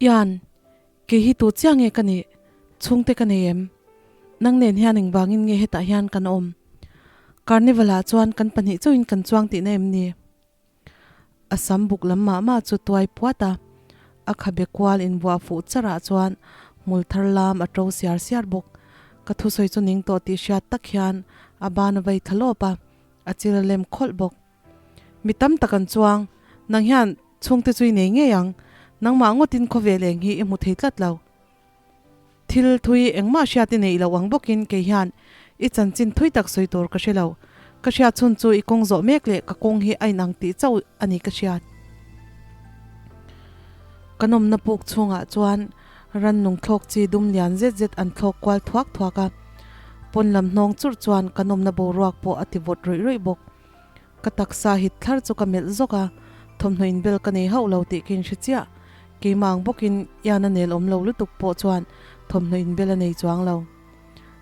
Ian, kei hi tu chiah nge ka nih? Chhungte ka nei em? Nang nen hian engvangin nge hetah hian kan awm? Carnival-ah chuan kan pahnih chauhin kan chuang tihna em ni? A sam buk lam mah mah chu tuai puat a, a khabe kual inbuah fuh charah chuan hmul thar lam a to siar siar bawk. Ka thusawi chu ning tawh tih hriat tak hian a ban a vei thla lawp a, a chil a lem khawlh bawk. Mi tam tak an chuang, nang hian chhungte chu i nei ngei ang, nangmah ngawtin khawvel eng hi i hmu thei tlat lo. Thil thui engmah hriat i neih loh ang bawkin kei hian i chanchin thui tak sawi tur ka hre lo. Ka hriat chhun chu i kawng zawh mek leh ka kawng hi a inang tih chauh a ni ka hriat. Ka nawmna puk chhungah chuan rannung thlawk chi dum lian zet zet an thlawk kual thuak thuak a. Pawn lam hnawng churh chuan ka nawmna boruak pawh a ti vawt ruih ruih bawk. Ka taksa hit thlar chu ka melh zawk a, thawmhnaw inbel ka nei hauh lo tih ka inhre chiah. Keimah ang bawkin Ian a nel awm lo lutuk pawh chuan thawmhnaw inbel a nei chuang lo.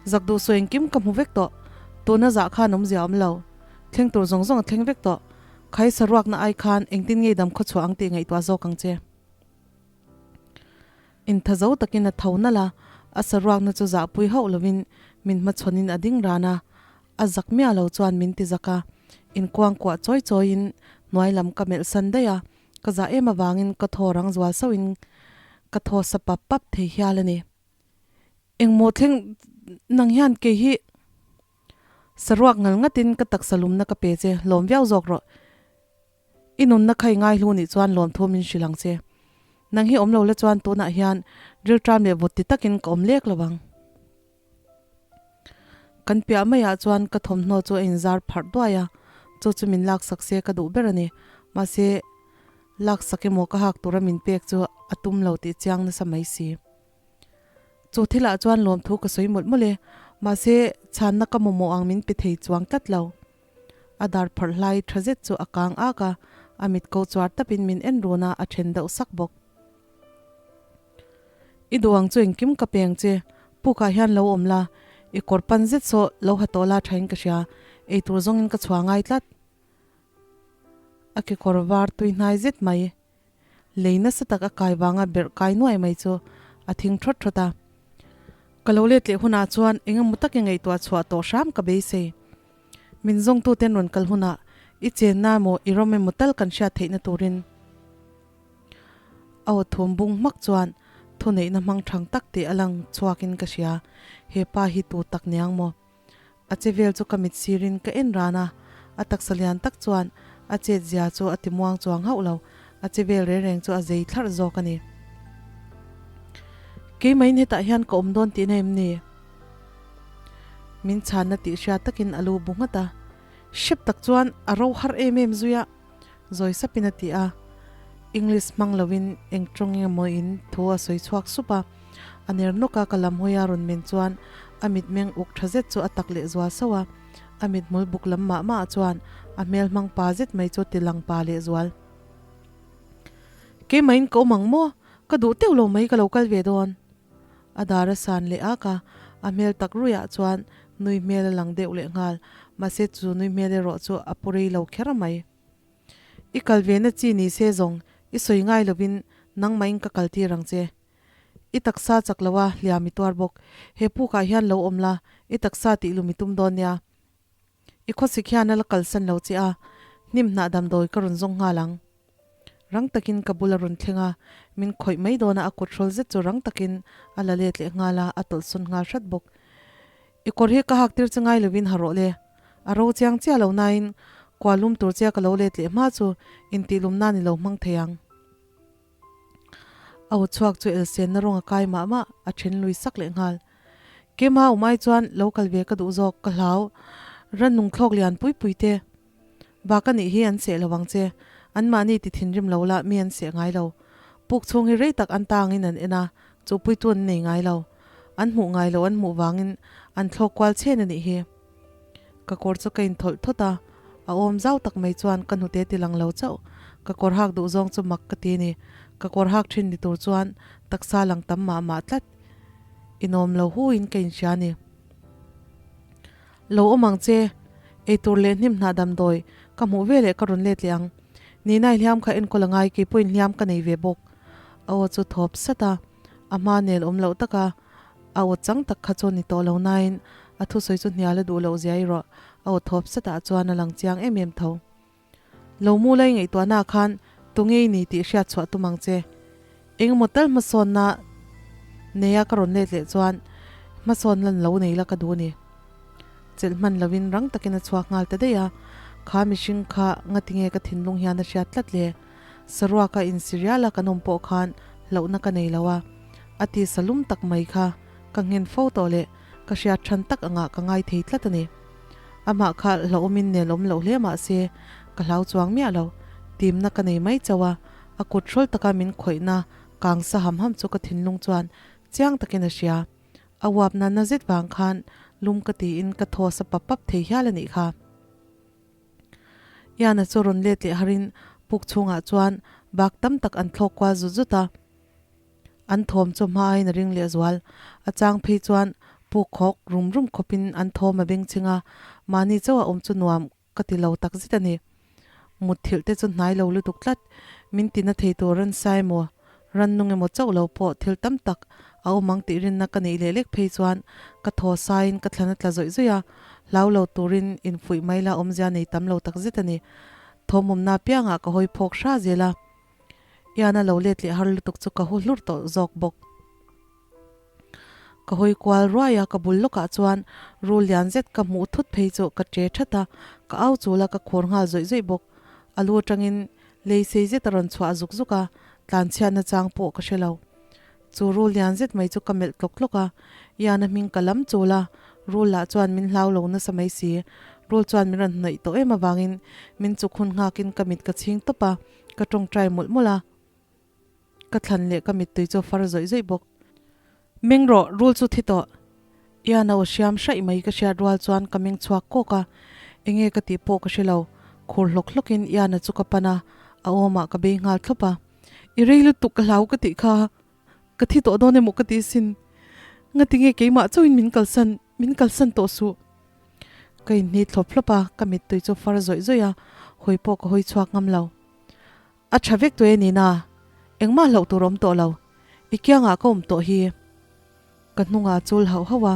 Zak duh sawi engkim ka hmu vek tawh, tuna zah khan awmzia awm lo. Thleng tur zawng zawng a thleng vek tawh. Khai saruakna ai khan engtin ngei dam khawchhuah ang tih ngaihtuah zawk ang che. Intha zo takin a tho nalh a, a saruakna chu zahpui hauh lovin min hmachhawnin a ding ran a, A zak miah lo chuan min ti zak a, inkuang kuah chawi chawiin hnuai lam ka melh san daih a, ka zah em avangin ka thaw rang zual sauhin ka thaw sa pap pap thei hial a ni. Engmaw thleng nang hian kei hi saruak ngal ngatin ka taksa lumna ka pe che, lawm viau zawk rawh. I nunna kha i ngaihlu nih chuan lawmthu min hrilh ang che. Nang hi awm lo la chuan tunah hian rilṭam leh vawt ti takin ka awm lek lo ang. Kan piah maiah chuan ka thawmhnaw chu a inzar pharh duai a, chu chu min laksak se ka duh ber a ni. Mahse, laksak emaw ka hak tura min pek chu a tum lo tih chiang nasa mai si. Chu thilah chuan lawmthu ka sawi mawlh mawlh e, mahse, chhanna ka mamawh ang min pe thei chuang tlat lo. A dar pharh hlai tha zet chu a kang ak a, a mit ko chuar tapin min en run a, a then deuh sak bawk. I duh ang chu engkim ka peng che, pukah hian lo awm la, i kawr pan zet saw lo ha tawh la thain ka hria, eitur zawngin ka chhuah ngai tlat. A kekawr var tui hnai zet mai, lei nasa tak a kai vanga berh kai nuai mai chu a thing thawt thawt a. Ka lo let leh hunah chuan engemaw takin ngaihtuah chhuah tawh hram ka beisei. Min zawngtuten rawn kal hunah i chenna emaw i rawm emaw tal kan hriat theihna turin. A aw thum bung hmak chuan thuneihna hmang thang tak tih a lang chhuakin ka hria, he pa hi tu tak niang maw? A che vel chu ka mit sirin ka en ran a, a taksa lian tak chuan a chet zia chu a ti muang chuang hauh lo, a che vel reng reng chu a zei thlarh zawk a ni. Keimah in hetah hian ka awm dawn tihna em ni? Min chhanna tih hriat takin a lu bu nghat a, hrep tak chuan a ro har em em zui a. Zawi sapin a ti a, English hmang loin eng tawng emaw in thu a sawi chhuak sup a, a ner nawk a ka lam hawi a rawn men chuan a mitmeng uk tha zet chu a tak leh zual sauh a, a mithmul buk lam mah mah chuan a hmel hmang pa zet mai chu ti lang pa leh zual. Keimah in ka awm ang maw? Ka duh teuh lo mai ka lo kal ve dawn. A dar a san leh ak a, a hmel tak ruiah chuan nui hmel a lang deuh leh nghal, mahse chu nui hmel erawh chu a pu rei lo kher mai. I kal ve na chi ni se zawng, i sawi ngai lovin nangmahin ka kal tir ang che. I taksa chak lo a, hliam i tuar bawk. He pukah hian lo awm la, i taksa tih lum i tum dawn nia. I khawsik hian a la kalsan lo che a, hnim hnah damdawi ka rawn zawng nghal ang. Rang takin ka bul a rawn thleng a, min khawih mai dawn a, a kut hrawl zet chu rang takin a la let leh nghal a, a tawlhsawn nghal hrat bawk. I kawr hi ka hak tir che ngai lovin ha rawh le. A ro chiang chiah lo nain kua lum tur chia ka lo let leh hma chu intihlum nan i lo hmang thei ang. A aw chhuak chu elsenna rawng a kai mah mah, a then lui sak leh nghal. Keimah awm ai chuan lo kal ve ka duh zawk, ka hlau. Rannung thlawk lian pui pui te. Bak a nih hi an seh lo ang che. Anmahni ti thinrim lo la mi an seh ngai lo. Puk chhung hi rei tak an tangin an en a, chuhpuitu an nei ngai lo. An hmuh ngai lo an hmuh vangin an thlawk kual chhen a nih hi. Ka kawr chu ka inthawlh thawt a, a awm zau tak mai chuan ka hnute ti lang lo chauh. Ka kawr hak duh zawng chu mak ka ti a ni. Ka kawr hak thin ni tur chuan taksa lang tam mah mah tlat. Inawm lo hu in ka inhria a ni. Lo awm ang che, eitur leh hnim hnah damdawi ka hmuh ve leh ka rawn let leh ang. Nina i hliam kha enkawl a ngai, keipawhin hliam ka nei ve bawk. A aw chu thawp sat a, a hma nel awm loh taka a aw chang tak kha chu ni tawh lo nain a thusawi chu hnial a duh loh zia erawh a aw thawp satah chuan a lang chiang em em tho. Lo mu lai ngaihtuahna khan tunge i ni tih hriat chhuah tum ang che. Engemaw tal hmasawnna neia ka rawn let leh chuan hmasawn lan lo nei la ka duh a ni. Chelh hman lovin rang takin a chhuak nghal ta daih a, kha mihring kha ngatinge ka thinlung hian a hriat tlat le? Saruaka insi rial a kan awm pawh khan hlauhna ka nei lo a, a tisa lum tak mai kha ka nghen fo tawh leh ka hriat than tak angah ka ngai thei tlat a ni. Amah kha hlauhawmin nelawm loh hle mah se ka hlau chuang miah lo, timna ka nei mai chauh a, a kut hrawl taka min khawihna kang sa ham ham chu ka thinlung chuan chiang takin a hria. A uapna na zet vang khan lum ka tiin ka thaw sa pap pap thei hial a nih kha. Iana chu rawn let leh harin puk chhungah chuan bak tam tak an thlawk kual zut zut a. An thawm chu hma aiin a ring leh zual. A chang phei chuan puk khawk rum rum khawpin an thawm a beng ching a, mahni chauha awm chu nuam ka ti lo tak zet a ni. Mutthilh te chu hnai lo lutuk tlat. Min tina thei tur ransa emaw, rannung emaw chauh lo pawh thil tam tak a awm ang tih rinna ka neih leh lek phei chuan ka thaw saiin ka thlan a tla zawih zawih a, hlau lo turin infuih mai la awmzia nei tam lo tak zet a ni. Thawmawmna apiangah ka hawi phawk hra zel a. Ian a lo let leh har lutuk chu ka hu hlur tawh zawk bawk. Ka hawi kual ruai a, ka bul lawkah chuan rul lian zet ka hmuh thut phei chu ka che that a, ka au chul a, ka khur nghal zawih zawih bawk. A lu atangin lei sei zet a rawn chhuah zuk zuk a, tlanchhiatna chang pawh ka hre lo. Chu rul lian zet mai chu ka melh tlawk tlawk a, Ian a hming ka lam chul a, rul lah chuan min hlau lo nasa mai si. Rul chuan min rawn hnawih tawh em avangin min chuk hun nghakin ka mit ka chhing tawp a, ka tawngtai mawlh mawlh a. Ka thlan leh ka mittui chu a far zawih zawih bawk. Meng rawh, rul chu thi tawh. Ian a aw hriam hraih mai ka hriat rual chuan ka meng chhuak kawk a, enge ka tih pawh ka hre lo. Khur hlawk hlawkin Ian-a chu ka pan a, a awmah ka bei nghal thlawp a. I rei lutuk ka hlau ka tih kha, ka thi tawh dawn emaw ka ti sin. Ngatinge keimah chauhin min kalsan, min kalsan tawh suh. Ka inhni thlawp thlawp a, ka mittui chu far zawih zawih a, hawi pawh ka hawi chhuak ngam lo. A tha vek tawh e Nina, engmah hlauh tur awm tawh lo, i kiangah ka awm tawh hi. Ka hnungah chul hauh hauh a,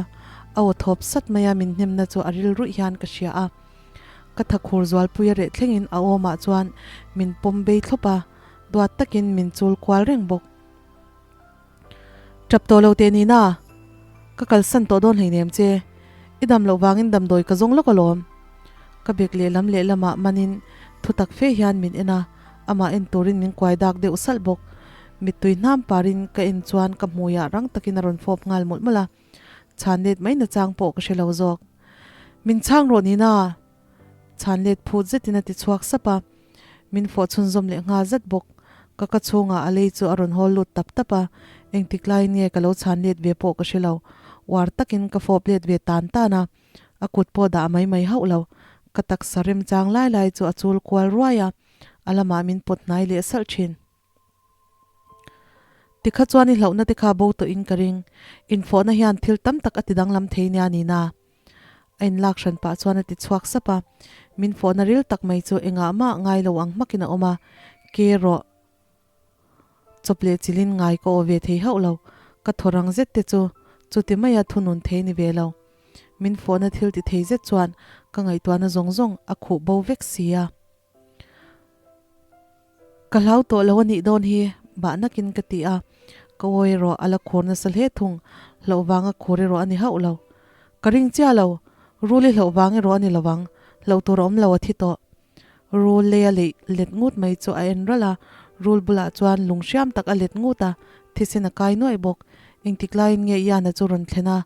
a aw thawp sat mai a min hnemna chu a ril ruih hian ka hria a. Ka thakhur zualpui a reh thlengin a awmah chuan min pawm bei thlawp a, duat takin min chul kual reng bawk. Tap tawh lo teh Nina, ka kalsan tawh dawn hleinem che, i dam loh vangin damdawi ka zawng lawk alawm. Ka bek lehlam lehlamah manin thutak fe hian min en a, amah en turin min kuai dak deuh salh bawk. Mittui hnam parin ka en chuan ka hmuiah rang takin a rawn fawp nghal mawlh mawlh a, chhan let mai nachang pawh ka hre lo zawk. Min chhang rawh Nina! Chhan let phut zetin a ti chhuak sap a, min fawh chhunzawm leh nghal zat bawk. Ka ka chhungah a lei chu a rawn hawl lut tap tap a, engtik laiin nge ka lo chhan let ve pawh ka hre lo. Uar takin ka fawp let ve tan tan a, a kut pawh dah mai mai hauh lo. Ka taksa remchang lai lai chu a chul kual ruai a, a lamah min pawt hnai leh salh thin. Tikha chuan i hlauhna te kha bo tawhin ka ring. Infawhna hian thil tam tak a ti danglam thei nia Nina. A inlak hran pah chuan a ti chhuak sap a, min fawhna ril tak mai chu engah mah ngai lo ang hmakin a awm a, ke rawh chawp leh chilin ngai ka aw ve thei hauh lo, ka thaw rang zet te chu chuti maia thunun thei ni ve lo. Min fawhna thil ti thei zet chuan ka ngaihtuahna zawng zawng a khuh bo vek si a. Ka hlau tawh lo a nih dawn hi, bah nakin ka ti a, ka awi erawh a la khur nasa hle thung, hlauh vanga khur erawh a ni hauh lo. Ka ring chiah lo, rul i hlauh vang erawh a ni lovang, hlauh tur a awm lo a thi tawh. Rul lei a leih let ngut mai chu a en ralh a, rul bulah chuan lung hriam tak a let ngut a, thisen a kai nuaih bawk. Engtik laiin nge Iana chu rawn thlen a,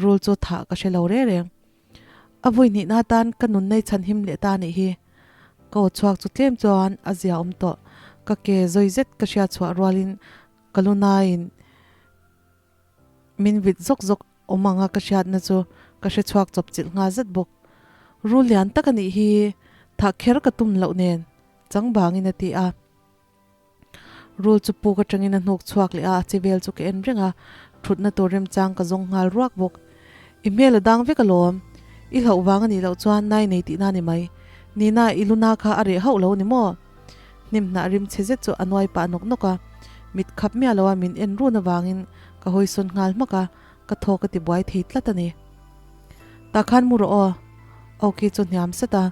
rul chu thah ka hre lo reng reng. A vawi hnihna atan ka nun nei chhan him leh ta anih hi. Ka aw chhuak chu tlem chuan a zia awm tawh. Ka ke zawi zet ka hriat chhuah rualin ka lu naiin min vit zawk zawk awm anga ka hriatna chu ka hre chhuak chawp chilh nghal zet bawk. Rul lian tak anih hi thah kher ka tum loh nen chang bangin a ti a. Rul chu puk atangin a hnuk chhuak leh a, a che vel chu ka en reng a, thutna tur remchang ka zawng nghal ruak bawk. I hmel a dang vek alawm, i hlauh vang a nih loh chuan nai nei tihna a ni mai. Nina, i luna kha a reh hauh lo ni maw? Hnim hnah rim chhe zet chu a nuai pah nawk nawk a. Mit khap miah lo a min en run avangin ka hawi sawn nghal hmak a, ka thaw ka ti buai thei tlat a ni. Tah khan mu rawh aw. Awki chu hniam sat a,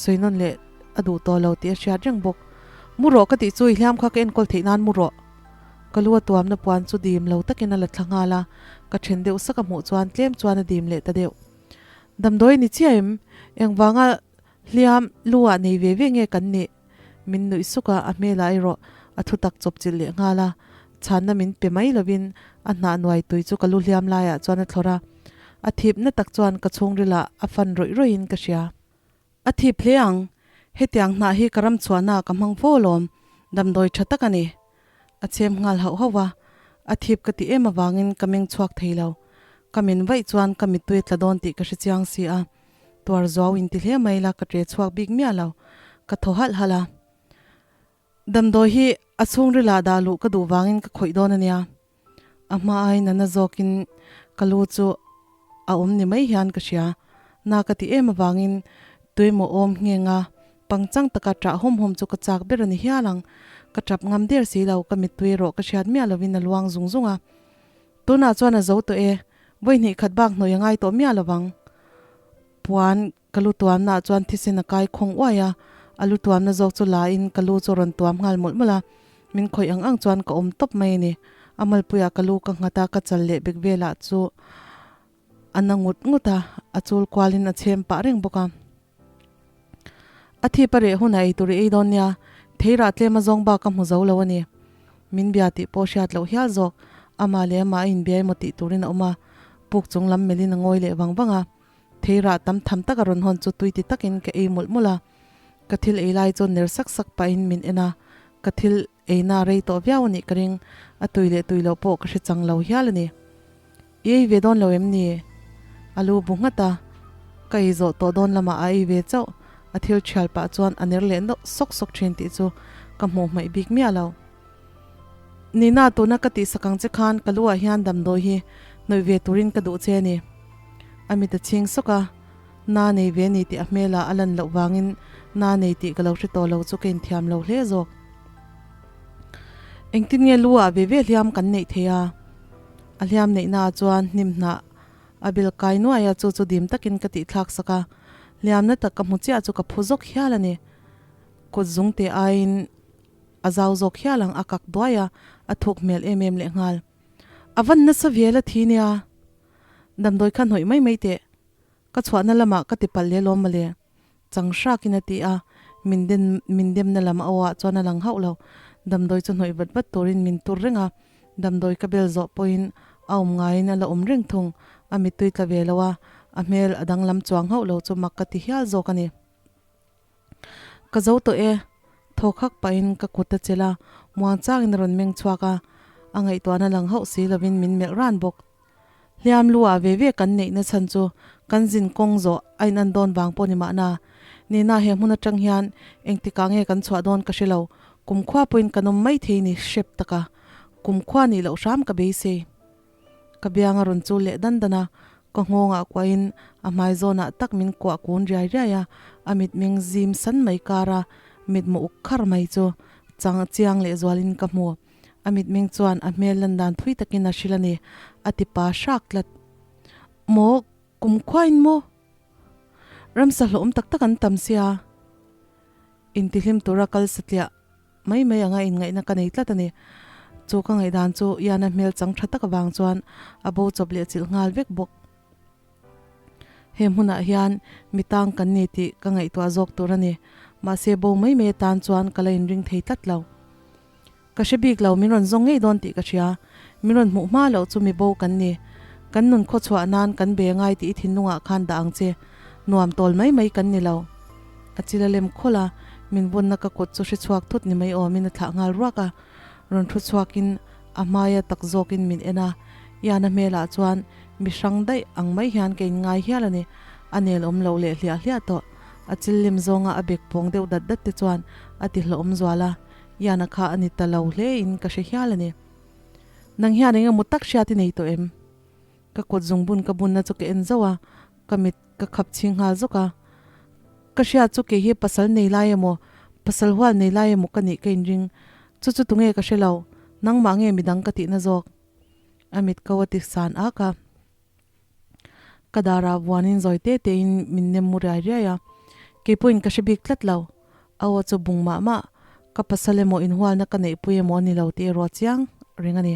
sawi nawn leh a duh tawh lo tih a hriat reng bawk. Mu rawh ka tih chu i hliam kha ka enkawl theih nan mu rawh. Ka lu a tuamna puan chu dim lo takin a la thla nghal a, ka then deuh sak a hmuh chuan tlem chuan a dim leh ta deuh. Damdawi ni chiah em? Engvanga Hliam, lu ah nei ve ve nge kan nih? Min nuih suk a, a hmelah erawh a thu tak chawp chilh leh nghal a. Chhanna min pe mai lovin a hnah nuai tui chu ka lu hliam laiah chuan a thlawr a. A thipna tak chuan ka chhungrilah a fan rawih rawih in ka hria. A thip hle ang, hetiang hnah hi ka ram chhuahna ka hmang fo alawm, damdawi tha tak a ni. A chhem nghal hauh hauh a, a thip ka ti em avangin ka meng chhuak thei lo. Ka men vaih chuan ka mittui a tla dawn tih ka hre chiang si a. Tuar zuau in ti hle mai la ka ṭe chhuak bik miah lo, ka thaw halh halh a. Damdawi hi a chhungril ah dah luh ka duh vangin ka khawih dawn a nia. A hma aiin a na zawkin ka lu chu a awm ni mai hian ka hria. Na ka ti em avangin tuimaw awm ngheng a, pangchang taka ṭah hawm hawm chu ka chak ber a ni hial ang. Ka ṭap ngam der si lo, ka mittui erawh ka hriat miah lovin a luang zung zung a. Tunah chuan a zo tawh e, vawi hnih khat bak hnawih a ngai tawh miah lovang. Puan ka lu tuamnaah chuan thisen a kai khawng uai a, a lu tuamna zawk chu la in ka lu chu a rawn tuam nghal mawlh mawlh a, min khawih ang ang chuan ka awm tawp mai a ni. A malpuiah ka lu ka nghat a, ka chal leh bek velah chu a na ngut ngut a, a chul kualin a chhem pah reng bawk a. A thip a reh hunah ei tur i ei dawn nia, theirah tlem a zawng bak ka hmu zo lo a ni. Min bia tih pawh hriat loh hial zawk, amah leh amah a inbia emaw tih turin a awm a, puk chung lam melhin a ngawi leh vang vang a. Theirah tam tham tak a rawn hawn chu tui ti takin ka ei mawlh mawlh a. Ka thil ei lai chuan ner sak sak pahin min en a, ka thil eina rei tawh viau a nih ka ring, a tui leh tui loh pawh ka hre chang lo hial a ni. I ei ve dawn lo em ni? A lu bu nghat a, ka ei zawh tawh dawn lamah a ei ve chauh. A thil thial pah chuan a ner leh nawk sawk sawk thin tih chu ka hmuh hmaih bik miah lo. Nina, tuna ka tihsak ang che khan ka lu ah hian damdawi hi hnawih ve turin ka duh che a ni. A mit a chhing sawk a, na nei ve ni tih a hmelah a lan loh vangin na nei tih ka lo hre tawh lo chu ka inthiam lo hle zawk. Engtin nge lu ah ve ve hliam kan neih thei a? A hliam neihnaah chuan hnim hnah a bel kai nuai a, chu chu dim takin ka tih thlak sak a. Hliamna tak ka hmu chiah chu ka phu zawk hial a ni. Kut zung teh aiin a zau zawk hial ang, a kak duai a, a thuk hmel em em lehnghal. A van nasa vel a thi nia. Damdawi kha hnawih mai mai teh. Ka chhuahna lamah ka ti palh leh lawm mawle. Chang hrakin a ti a, min den min demna lam a awah chuan a lang hauh lo. Damdawi chu hnawih vat vat turin min tur reng a, damdawi ka bel zawh pawhin a awm ngaiin a la awm reng thung. A mittui tla ve lo a, a hmel a danglam chuang hauh lo chu mak ka ti hial zawk a ni. Ka zo tawh e, thaw khak pahin ka kut a chelh a, muangchangin a rawn meng chhuak a, a ngaihtuahna lang hauh si lovin min melh ran bawk. Hliam lu ah ve ve kan neihna chhan chu kan zin kawng zawh a in an dawn vang pawh ni mahna. Nina he hmun atang hian engtikah nge kan chhuah dawn ka hre lo, kumkhua pawhin kan awm mai thei ni hrep taka kumkhua nih loh hram ka beisei. Ka biang a rawn chul leh dan dan a, ka nghawngah kuahin a hmai zawnah tak min kuah kun riai riai a, a mitmeng zim san mai kara mitmu uk khar mai chu chang chiang leh zualin ka hmu. A mitmeng chuan a hmel lan dan phui takin a hrilh a ni, a ti pa hrak tlat. Maw, kum khuain maw? Ramsa hlawhawm tak tak an tam sia. Intihlim tura kal satliah mai mai anga inngaihna ka nei tlat a ni. Chu ka ngaihdan chu Ian-a hmel chang tha tak avang chuan a bo chawp leh chilh nghal vek bawk. He hmunah hian mi tang kan ni tih ka ngaihtuah zawk tur a ni. Mahse bo mai mai atan chuan ka la inring thei tlat lo. Ka hre bik lo, min rawn zawng ngei dawn tih ka hria. Min rawn hmuh hma loh chu mi bo kan ni. Kan nun khaw chhuah nan kan be ngai tih i thinlungah khan dah ang che. Nuam tawl mai mai kan ni lo. A chil a lem khawlh a, min bunna ka kut chu hre chhuak thut ni mai awmin a thlah nghal ruak a. Rawn thu chhuakin a hmaia tak zawkin min en a, Ian-a hmelah chuan mi hrang daih ang mai hian ka inngai hial a ni. A nel awm loh leh hliah hliah tawh. A chil lem zawnga a bek pawng deuh dat dat te chuan a ti hlawhawm zual a. Ian-a kha a ni ta lo hle in ka hre hial a ni. Nang hian eng emaw tak hriat i nei tawh em? Ka kut zungbun ka bunna chu ka en zauh a, ka mit ka khap chhing nghal zawk a. Ka hriat chu kei hi pasal nei lai emaw, pasal hual nei lai emaw ka nih ka inring. Chu chu tunge ka hre lo. Nangmah nge midang ka tihna zawk? A mit ko a ti san ak a. Ka darah vuanin zawi te tein min nem mu riai riai a. Kei pawhin ka hre bik tlat lo. A aw chu bung mah mah. Ka pasal emaw inhualna ka neihpui emaw a ni lo tih erawh chiang reng a ni.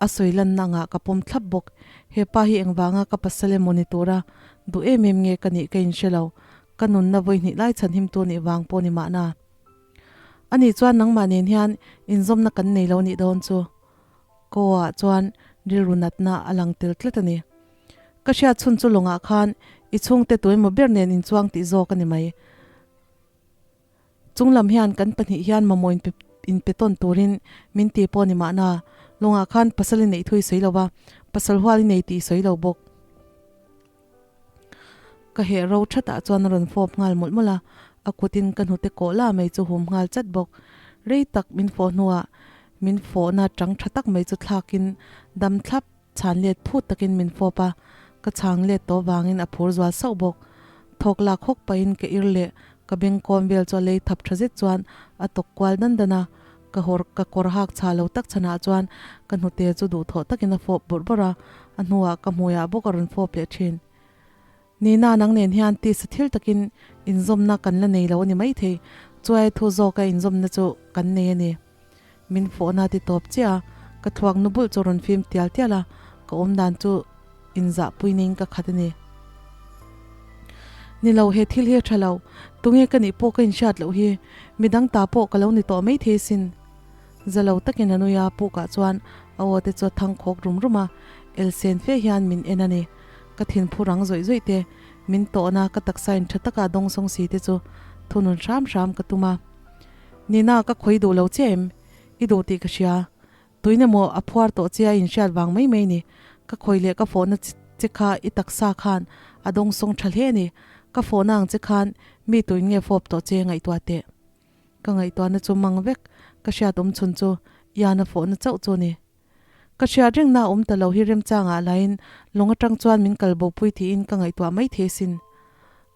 A sawi lanna angah ka pawm thlap bawk. He pa hi engvanga ka pasal emaw ni tura duh em em nge ka nih ka inhre lo. Ka nunna vawi hnih lai chhan himtu nih vang pawh ni mahna. Ani chuan nangmah nen hian inzawmna kan nei lo nih dawn chu. Goa-ah chuan rilru natna a lang tel tlat a ni. Ka hriat chhun chu lawngah khan i chhungte tuemaw ber nen inchuang tih zawk a ni mai. Chung lam hian kan pahnih hian mamawh inpe tawn turin min ti pawh a ni mahna, lawngah khan pasal i neih thu i sawi lo va, pasal hual i nei tih i sawi lo bawk. Ka heh ro thatah chuan a rawn fawp nghal mawlh mawlh a, a kutin ka hnute kawh la mai chu hum nghal chat bawk. Rei tak min fawh hnuah min fawhna tang tha tak mai chu thlakin dam thlap chhan let phut takin min fawp a, ka chhang let tawh vangin a phur zual sauh bawk. Thawk lak hawk pahin ka ir leh ka bengkawm vel chu a lei thap tha zet chuan a tawk kual dan dan a, Ka hawr ka kawr hak chhah lo tak chhanah chuan ka hnute chu duhthawh takin a fawp bawrh bawrh a, a hnuah ka hmuiah bawk a rawn fawp leh thin. Nina nang nen hian tisa thil takin inzawmna kan la nei lo a ni maithei, chuai thu zawka inzawmna chu kan nei a ni. Min fawhna ti tawp chiah a, ka thluak nu bulh chu a rawn fim tial tial a, ka awmdan chu inzahpui neiin ka khat a ni. Ni lo, he thil hi a tha lo. Tunge ka nih pawh ka inhriat loh hi. Midang ta pawh ka lo ni tawh maithei sin. Za lo takin a nui a, pukah chuan a aw te chu a thang khawk rum rum a, elsen fe hian min en a ni. Ka thinphu rang zawih zawih te, min tawhna ka taksa in tha taka dawngsawng si te chu thunun hram hram ka tum a. Nina, ka khawi duh lo che em? I duh tih ka hria. Tuin emaw a phuar tawh che a inhriat vang mai mai ni. Ka khawi leh ka fawhna che kha i taksa khan a dawngsawng tha hle a ni. Ka fawhna ang che khan mi tuin nge fawp tawh che ngaihtuah teh. Ka ngaihtuahna chu mang vek, ka hriat awm chhun chu Ian a fawhna chauh chu a ni. Ka hriat rengna a awm ta lo hi remchangah lain lawng atang chuan min kal bopui tiin ka ngaihtuah mai thei sin.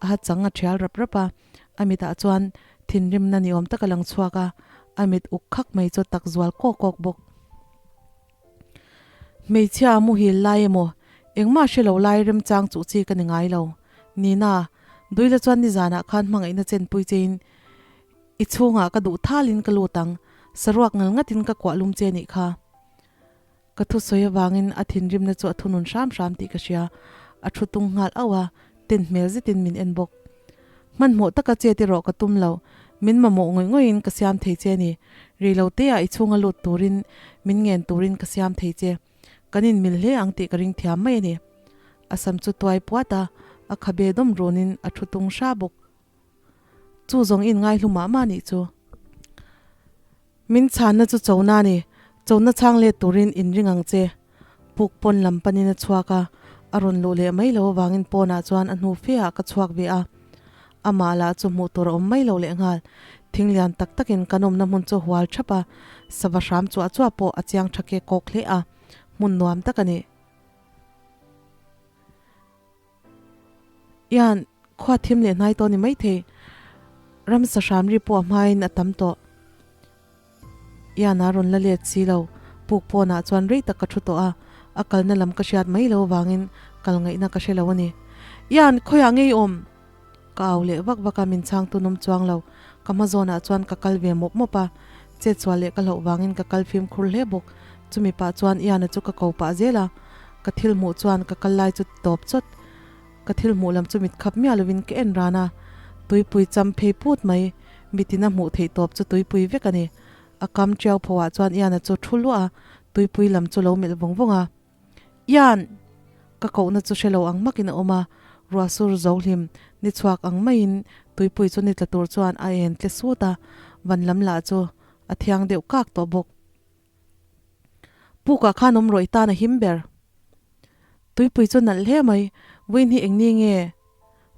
A ha chang a thial rap rap a, a mitah chuan thinrimna ni awm tak a lang chhuak a, a mit uk khak mai chu tak zual kawk kawk bawk. Hmeichhia a muhil lai emaw, engmah hre lo lai remchang chuh chi ka ni ngai lo. Nina, Duila chuan nizanah khan hmangaihna chenpui chein i chhungah ka duh thalin ka lut ang, saruak ngal ngatin ka kuah lum che nih kha. Ka thusawi avangin a thinrimna chu a thunun hram hram tih ka hria. A thu tung nghal auh a, ten hmel zetin min en bawk. Hmanhmawh taka chet erawh ka tum lo, min mamawh ngawih ngawihin ka siam thei che a ni. Rei lo teah i chhunga lut turin min ngen turin ka siam thei che. Kan inmil hle ang tih ka ring thiam mai a ni. A sam chu tuai puat a, a khabe dawm runin a thu tung hra bawk. Chu zawng in ngaihlu mah mah nih chu. Min chhanna chu chona a ni. Chona chhang let turin in ring ang che. Puk pawn lam panin a chhuak a, a rawn luh leh mai lo avangin pawnah chuan a hnu fe ah ka chhuak ve a. Amah lah chu hmuh tur a awm mai lo lehnghal. Thing lian tak takin kan awmna hmun chu a hual thap a, sava hram chuah chuah pawh a chiang tha ke kawk hle a, hmun nuam tak a ni. Ian, khua thim leh hnai tawh ni maithei. Ramsa hram ri pawh a hmain a tam tawh. Ian a rawn la let si lo. Puk pawnah chuan rei tak ka thu tawh a, a kalna lam ka hriat mai lo avangin kal ngaihna ka hre lo a ni. Ian, khawiah ngei awm? Ka au leh vak vak a, min chhang tun awm chuang lo. Ka hma zawnah chuan ka kal ve mawp mawp a, chetsual leh ka hlauh vangin ka kal fimkhur hle bawk. Chumi pah chuan Ian-a chu ka ko pah zel a, ka thil hmuh chuan ka kal lai chu tawp chawt. Ka thil hmuh lam chu mit khap miah lovin ka en ran a, tuipui cham phei put mai, mitin a hmuh theih tawp chu tuipui vek a ni. A kam tiau phoah chuan Ian-a chu thu luah a, tuipui lam chu lo melh vawng vawng a. Ian! Ka kohna chu hre lo ang makin a awm a, ruah sur zo hlim, ni chhuak ang maiin tuipui chu ni tla tur chuan a en tle sut a, van lam lah chu a thiang deuh kak tawh bawk. Pukah khan awm rawih tan a him ber. Tuipui chu nalh hle mai, Win hi engni nge?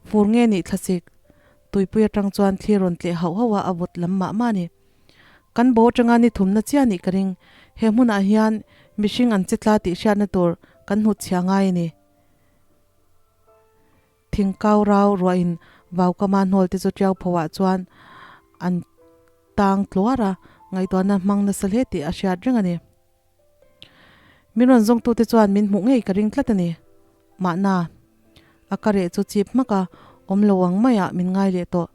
Fur nge nih thlasik? Tuipui atang chuan thli rawn tleh hauh hauh a, a vawt lam mah mah a ni. Kan bo atanga ni thumna chiah nih ka ring. He hmunah hian mihring an che tla tih hriatna tur kan hnut chhia ngai a ni. Thing kau rau ruahin vau kama hnawl te chu tiau pho ah chuan an tang tluar a, Ngaihtuahna hmang nasa hle tih a hriat reng a ni. Min rawn zawngtute chuan min hmuh ngei ka ring tlat a ni. Mahna, a ka reh chu chip hmak a, awm lo ang maiah min ngai leh tawh.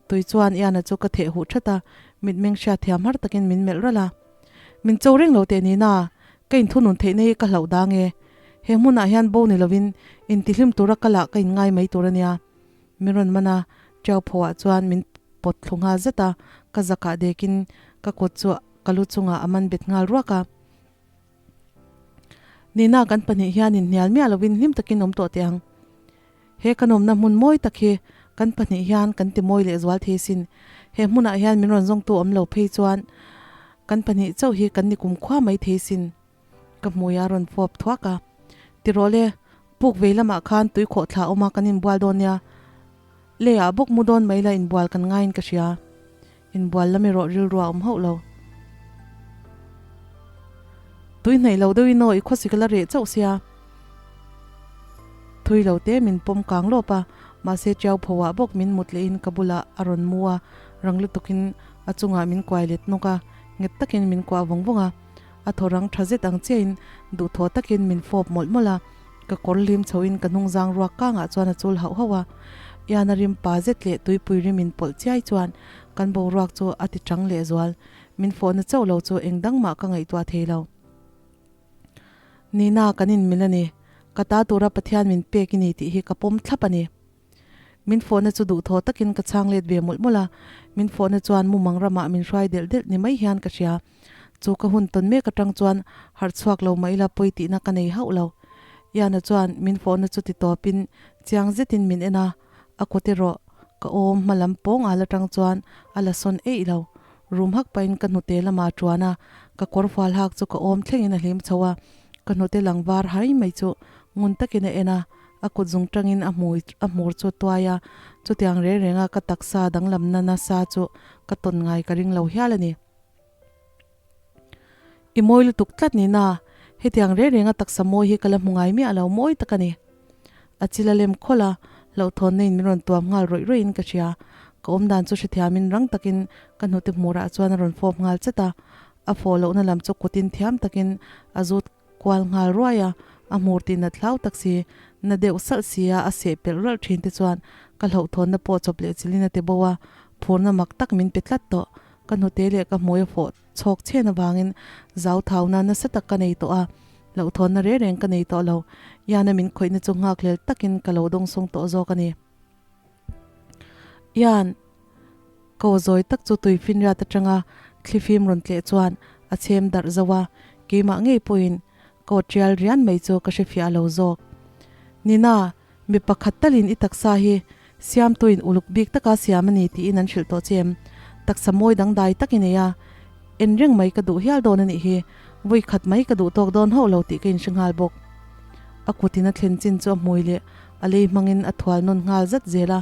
Tui chuan Iana chu ka theh huh that a, mitmeng hriat thiam har takin min melh ralh a. Min cho reng lo teh nina, ka inthunun theihna hi ka hlauh dang e. He hmunah hian bo ni lovin intihlim tura ka lah ka inngai mai tur a nia. Min rawn man a, Tiau phoah chuan min pawt thlu nghal zet a, ka zakah dekin ka kut chu ka lu chungah a man bet nghal ruak a. Nina kan pahnih hian inhnial miah lovin hlim takin awm tawh teh ang. He kan awmna hmun mawi tak hi kan pahnih hian kan ti mawi leh zual thei sin. He hmunah hian min rawn zawngtu awm lo phei chuan kan pahnih chauh hi kan ni kumkhua mai thei sin. Ka hmui a rawn fawp thuak a. Ti rawh le, puk vei lamah khan tui khawh thla awm a kan inbual dawn nia. Leiah bawk mu dawn mai la inbual kan ngaiin ka hria. Inbual lam erawh rilru a awm hauh lo. Tui hnaih lo deuhin aw i khawsik la reh chauh sia. Thui lo te min pawm kang lawp a, mahse Tiau phoah bawk min mut lehin ka bulah a rawn mu a, rang lutukin a chungah min kuai let nawk a, nghet takin min kuah vawng vawng a. A thaw rang tha zet ang chiahin duhthawh takin min fawp mawlh mawlh a, ka kawr hlim chhoin ka hnungzang ruak kangah chuan a chul hauh hauh a. Iana rim pa zet leh tuipui rim in pawlh chiai chuan kan boruak chu a ti chang leh zual. Min fawhna chauh lo chu eng dang mah ka ngaihtuah thei lo. Nina kan inmil a ni. Ka ta tura Pathian min pek i ni tih hi ka pawm thlap a ni. Min fawhna chu duhthawh takin ka chhang let ve mawlh mawlh a, min fawhna chuan mumang ramah min hruai delh delh ni mai hian ka hria. Chu ka hun tawn mek atang chuan harh chhuak lo mah ila pawi tihna ka nei hauh lo. Iana chuan min fawhna chu ti tawpin chiang zetin min en a, a kut erawh ka awm hma lam pawng al atang chuan a la sawn eih lo. Rum hak pahin ka hnute lamah a tuan a, ka kawr fual hak chu ka awm thlengin a hlim chho a, ka hnute lang var hai mai chu ngun takin a en a, A kut zung tangin a hmui a hmur chu a tuai a, chutiang reng renga ka taksa danglamna nasa chu ka tawn ngai ka ring lo hial a ni. I mawi lutuk tlat ni na, hetiang reng renga taksa mawi hi ka la hmu ngai miah lo, mawi tak a ni. A chil a lem khawlh a, hlauhthawnna in min rawn tuam nghal rawih rawih in ka hria. Ka awmdan chu hrethiamin rang takin ka hnute hmurah chuan a rawn fawp nghal chat a, a fawh lohna lam chu kutin thiam takin a zut Kual nghal ruai a, a hmur tih nat hlau tak si, na deuh salh si a a seh pelh ralh thin te chuan ka hlauhthawnna pawh chawp leh chilhin a ti bo a, phurna mak tak min pe tlat tawh. Ka hnute leh ka hmui a fawh chhawk chhen avangin zauthauna nasa tak ka nei tawh a, hlauhthawnna reng reng ka nei tawh lo. Iana min khawihna chu nghakhlel takin ka lo dawngsawng tawh zawk a ni. Ian, Ko zawi tak chu tui finriat atanga thlifim rawn tleh chuan a chhem darh zo a, keimah ngei pawhin ka aw tial rian mai chu ka hrefiah lo zawk. Nina, mi pakhat talin i taksa hi siamtuin uluk bik taka siam a ni tiin an hrilh tawh che em? Taksa mawi dangdai tak i nei a, en reng mai ka duh hial dawn a nih hi, vawi khat mai ka duh tawk dawn hauh lo tih ka inhre nghal bawk. A kutin a thlen chin chu a hmui leh a lei hmangin a thual nawn nghal zat zel a.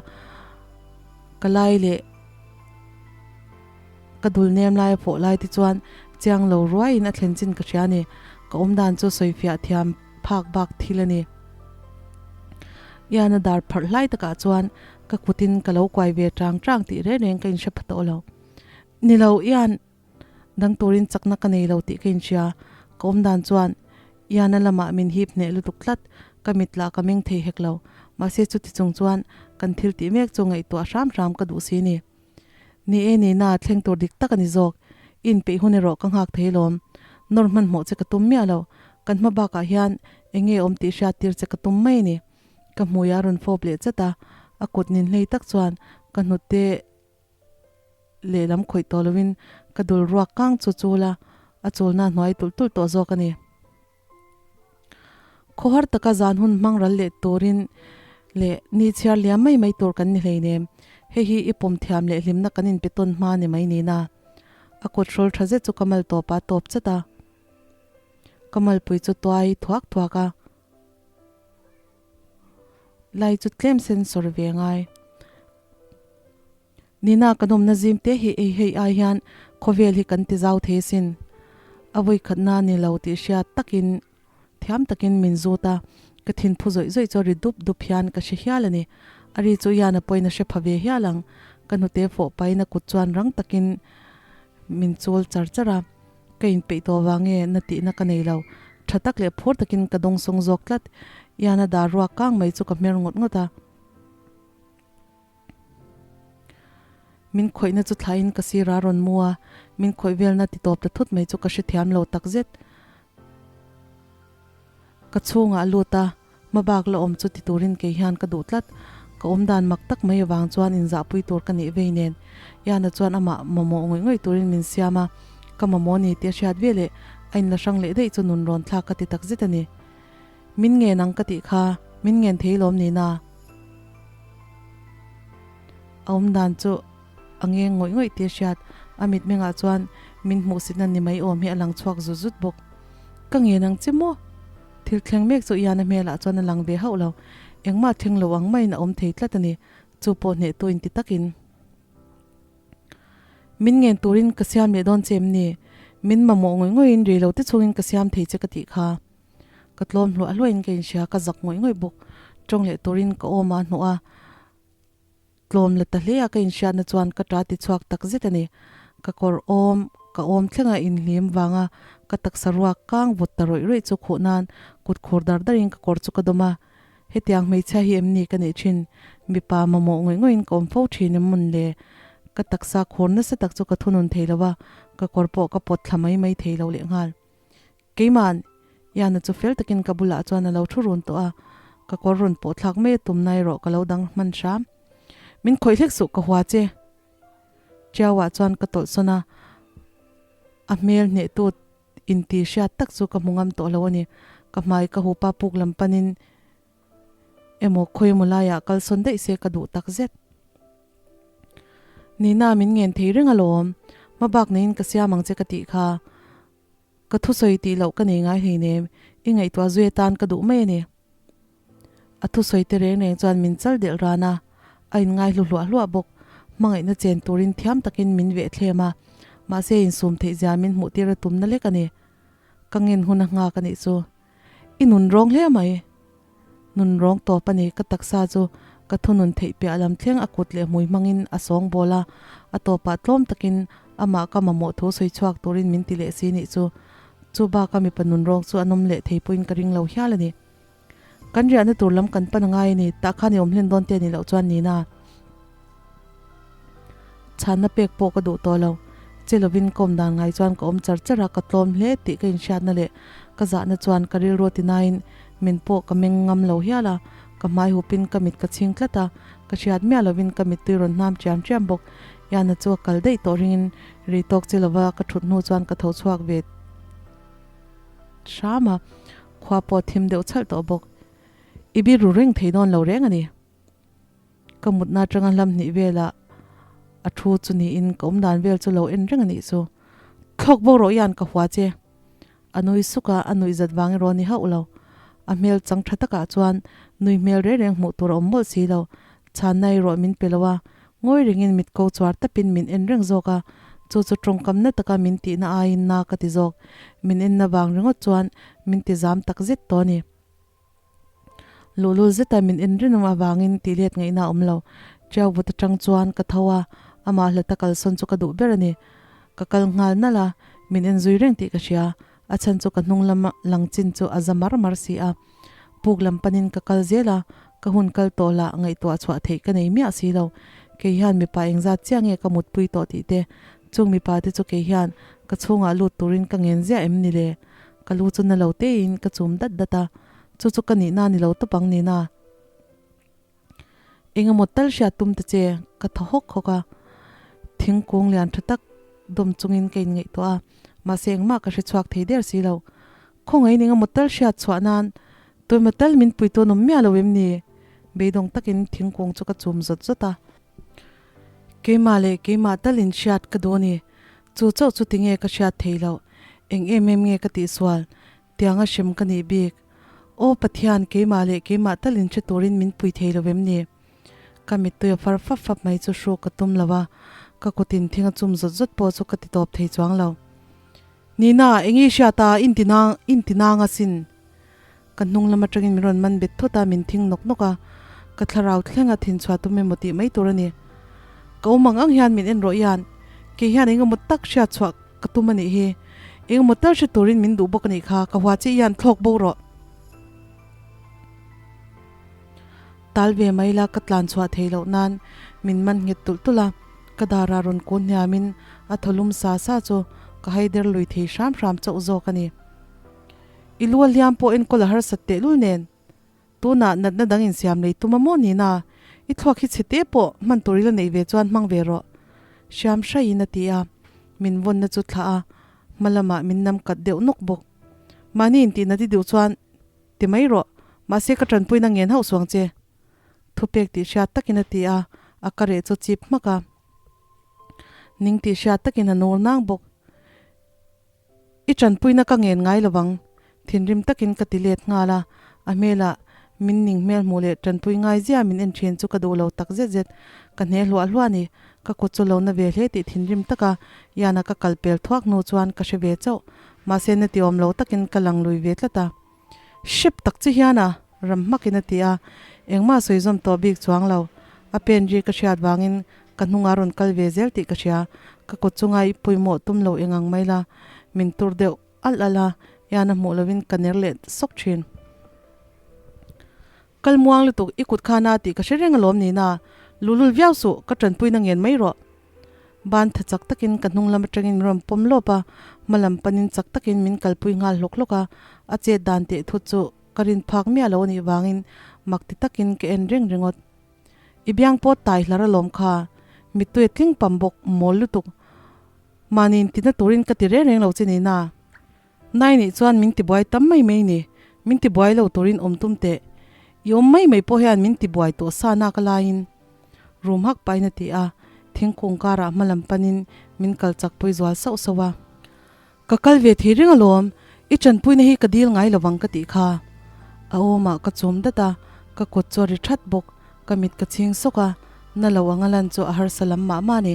Ka lai leh ka dul nem lai a fawh lai te chuan chiang lo ruaiin a thlen chin ka hria a ni. Ka awm dan chu sawifiah thiam phak bak thil a ni. Ian a dar pharh hlai takah chuan ka kutin ka lo kuai ve chang chang tih reng reng ka inhre pha tawh lo. Ni lo Ian! Dang turin chakna ka nei lo tih ka inhria. Ka awm dan chuan Iana lamah min hip hneh lutuk tlat, ka mit lah ka meng thei hek lo. Mahse chuti chung chuan kan thil tih mek chu ngaihtuah hram hram ka duh si ni. Ni e ni na, thleng tur dik tak a ni zawk. I inpeih hun erawh ka nghak thei lawm. Nawr hmanhmawh che ka tum miah lo. Kan hma bakah hian eng nge awm tih hriat tir che ka tum mai a ni. Ka hmui a rawn fawp leh chat a, a kut nin hlei tak chuan ka hnute Lehlam khawih tawh loin ka dul ruak kang chu chul a, a chulna hnuai tulh tulh tawh zawk a ni. Khawhar taka zan hun hmang ral leh turin leh ni chhiar liam mai mai tur kan ni hleinem. Hei hi i pawm thiam leh hlimna kan inpe tawn hma ni mai nina. A kut hrawl tha zet chu ka mal tawp a tawp chat a. Ka malpui chu tuai thuak thuak a. Lai chu tlem sen sawr ve ngai. Nina kan awmna zim te hi ei hei ai hian khawvel hi kan ti zau thei asin. A vawi khatna ni lo tih hriat takin thiam takin min zut a, ka thin phu zawih zawih chu a ri dup dup hian ka hre hial a ni. A ri chu Ian a pawhin a hre pha ve hial ang. Ka hnute fawh pahin a kut chuan rang takin. min chul char char a. Ka inpeih tawh vang nge na tihna ka nei lo. Tha tak leh phur takin ka dawngsawng zawk tlat. Iana dar ruak kang mai chu ka hmer ngawt ngawt a. Min khawihna chu thlahin ka sir a rawn mu a, min khawih velna ti tawp ta thut mai chu ka hrethiam lo takzet. Ka chhungah a lut a, hmabak la awm chu ti turin kei hian ka duh tlat. Ka awm dan mak tak mai avang chuan inzahpui tur ka nih vei nen. Iana chuan amah mamawh ngawih ngawih turin min siam a, ka mamawh ni tih a hriat veleh a inla hrang leh daih chu nun rawn thlak ka ti takzet a ni. Min ngen ang ka tih kha, min ngen thei lawm ni na? A awm dan chu a ngeng ngawih ngawih tih a hriat, a mitmengah chuan min hmuhsitna ni mai awm hi a lang chhuak zut zut bawk. Ka ngen ang che maw? Thil thleng mek chu Ian-a hmelah chuan a lang ve hauh lo. Engmah thleng lo ang maiin a awm thei tlat a ni, chu pawh hnehtu inti takin. Min ngen turin ka siam leh dawn che em ni? Min mamawh ngawih ngawihin rei lo te chungin ka siam thei che ka tih kha. Ka tlawm hluah hluahin ka inhria, ka zak ngawih ngawih bawk. Tawng leh turin ka awm a hnawh a, tlawm la ta hle a ka inhriatna chuan ka ta ti chhuak tak zet a ni. Ka kawr awm, ka awm thlenga inhlim vanga ka taksa ruak kang vawt ta rawih rawih chu khuh nan kut khur dar darin ka kawr chu ka dawm a. Hetiang hmeichhia hi em ni ka neih thin? Mipa mamawh ngawih ngawihin ka awm fo thin em mawn le? Ka taksa khur nasa tak chu ka thunun thei lo a, ka kawr pawh ka pawt thla mai mai thei lo lehnghal. Keima'n Iana chu fel takin ka bulah chuan a lo thu run tawh a, ka kawr rawn pawh thlak mai a tum na erawh ka lo dang hman hram. Min khawih hlek suh ka hua che. Chiauah chuan ka tawlh sawn a, a hmel hnehtu inti hriat tak chu ka hmu ngam tawh lo a ni. Ka hmai ka hupa puk lam panin emaw khawi emaw laiah kal sawn daih se ka duh tak zet. Nina min ngen thei reng alawm, hmabak neiin ka siam ang che ka tih kha. Ka thusawi tih loh ka nei ngai hleinem, i ngaihtuah zui atan ka duh mai a ni. A thusawi te reng reng chuan min chal delh ran a, a inngai hlu hluah hluah bawk. Hmangaihna chen turin thiam takin min veh thlem a, mahse insum theih zia min hmuh tir a tumna lek a ni. Ka ngen hun a nghak a nih chu. I nun rawng hle mai. Nun rawng tawp a ni, ka taksa chu ka thunun theih piah lam thleng a kut leh hmui hmangin a sawng bawl a, a tawpah tlawm takin amah ka mamawh thu sawi chhuak turin min ti leh si nih chu. Chu baka mipa nun rawng chu a nawm leh thei pawhin ka ring lo hial a ni. Kan riahna tur lam kan pan a ngai a ni, tah khan i awm hlen dawn te a nih loh chuan nina. Chhanna pek pawh ka duh tawh lo. Che lovin ka awm dan ngai chuan ka awm char char a, ka tlawm hle tih ka inhriatna leh ka zahna chuan ka rilru a tinain min pawh ka meng ngam lo hial a, ka hmai hupin ka mit ka chhing tlat a, ka hriat miah lovin ka mittui rawn hnam chiam chiam bawk. Iana chu a kal daih tawh ringin rei tawk che lova ka thut hnu chuan ka tho chhuak ve hram a, khua pawh a thim deuh chhalh tawh bawk. I biru reng thei dawn lo reng a ni. Ka mutna atanga hlam hnih velah a thu chu niin ka awm dan vel chu lo en reng a nih chu. Thlawk bo rawh hian ka hua che. A nui suk a, a nuih zat vang erawh a ni hauh lo. A hmel chang tha takah chuan nui hmel reng reng hmuh tur a awm mawlh si lo. Chhanna erawh min pe lo a, ngawi rengin mit ko chuar tapin min en reng zawk a, chu chu tawngkamna taka min tihna aiin na ka ti zawk. Min enna vang ringawt chuan min ti zam tak zet tawh a ni. Luhlul zeta min en rinawm avangin tih let ngaihna a awm lo. Tiau vut atang chuan ka tho a, amah hlata kalsawn chu ka duh ber a ni. Ka kal nghal nalh a, min en zui reng tih ka hria. A chhan chu ka hnung lama lang chin chu a za mar mar si a. Puk lam panin ka kal zel a, ka hun kal tawh lah ngaihtuah chhuah theih ka nei miah si lo. Kei hian mipa engzat chiah nge ka mutpui tawh tih te, chung mipa te chu kei hian ka chhungah lut turin ka ngen ziah em ni le? Ka lu chu na lo tein ka chum dat dat a, chu chu ka nihna ni lo tawp ang nina. Engemaw tal hriat tum ta che, ka thaw hawk hawk a. Thingkung lian tha tak dawm chungin ka inngaihtuah a, mahse engmah ka hre chhuak thei der si lo. Khawngaihin engemaw tal hriat chhuah nan tuemaw tal min pui tawn awm miah lo em ni? Beidawng takin thingkung chu ka chum zawt zawt a. Keimah leh keimah talin hriat ka duh a ni. Chu chauh chu tinge ka hriat thei loh? Eng em em nge ka tihsual? Tianga hrem ka nih bik. Aw Pathian, keimah leh keimah talin hre turin min pui thei lo em ni? Ka mittui a far fap fap mai chu hruk ka tum lo a, ka kutin thing a chum zawt zawt pawh chu ka ti tawp thei chuang lo. Nina, eng i hriat a, in ti nang, in ti nang asin. Ka hnung lam atangin min rawn man bet thut a, min thing nawk nawk a, ka thlarau thlenga thin chhuah tum emaw tih mai tur a ni. Ka awm ang ang hian min en rawh hian. Kei hian engemaw tak hriat chhuah ka tum a nih hi. Engemaw tal hre turin min duh bawk a nih kha, ka hua che hian thlawk bo rawh. Tal ve mai la ka tlan chhuah thei loh nan min man nghet tulh tulh a, ka darah rawn kun hniamin a thaw lum sa sa chu ka haider lui thei hram hram chauh zawk a ni. I lu a hliam pawh enkawl a harsat tehlul nen. Tunah natna dang insiam lei tum a maw nina? I thluak hi chhe te pawh hman tur i la neih ve chuan hmang ve rawh. Hriam hraiin a ti a, min vawnna chu thlah a, hma lamah min nam kat deuh nawk bawk. Mahni intihna ti duh chuan ti mai rawh, mahse ka tanpuina ngen hauh suang che. Thupek tih hriat takin a ti a, a ka reh chu chip hmak a. Ning tih hriat takin a nur nang bawk. I tanpuina ka ngen ngai lo vang, thinrim takin ka ti let nghal a, a hmelah min ning hmel hmuh leh tanpui ngai zia min en thin chu ka duh lo tak zet zet. Ka hne hluah hluah a ni, ka kut chu lo na ve hle tih thinrim taka Iana ka kal pel thuak hnu chuan ka hre ve chauh, mahse na ti awm lo takin ka lang lui ve tlat a. Hrep tak che hian a, ram hmakin a ti a, engmah sawi zawm tawh bik chuang lo. A pen ri ka hriat vangin ka hnungah rawn kal ve zel tih ka hria. Ka kut chunga i pawimawh tum lo eng ang mai la, min tur deuh alh alh a, ian a hmuh lovin ka ner leh sawk thin. Kal muang lutuk, i kut kha na tih ka hre reng alawm nina, luhlul viau suh, ka tanpuina ngen mai rawh. Ban tha chak takin ka hnung lam atangin min rawn pawm lawp a, hma lam panin chak takin min kalpui nghal hlawk hlawk a, a chet dan teh thut chu ka rin phak miah lo anih vangin mak ti takin ka en reng ringawt. I biang pawt tai hlar alawm kha, mittui a tling pam bawk mawl lutuk. Mahni intina turin ka ti reng reng lo che nina. Nai nih chuan min tibuai tam mai mai ni, min tibuai lo turin awm tum teh. I awm mai mai pawh hian min tibuai tawh sa nak a laiin rum hak pahin a ti a, thingkung karah hma lam panin min kal chak pui zual sauh sauh a. Ka kal ve thei reng alawm, i tanpuina hi ka dil ngai lovang ka tih kha. A awmah ka chum dat a, ka kut chu a ri that bawk, ka mit ka chhing sawk a, na lo anga lan chu a harsa lam mah mah a ni.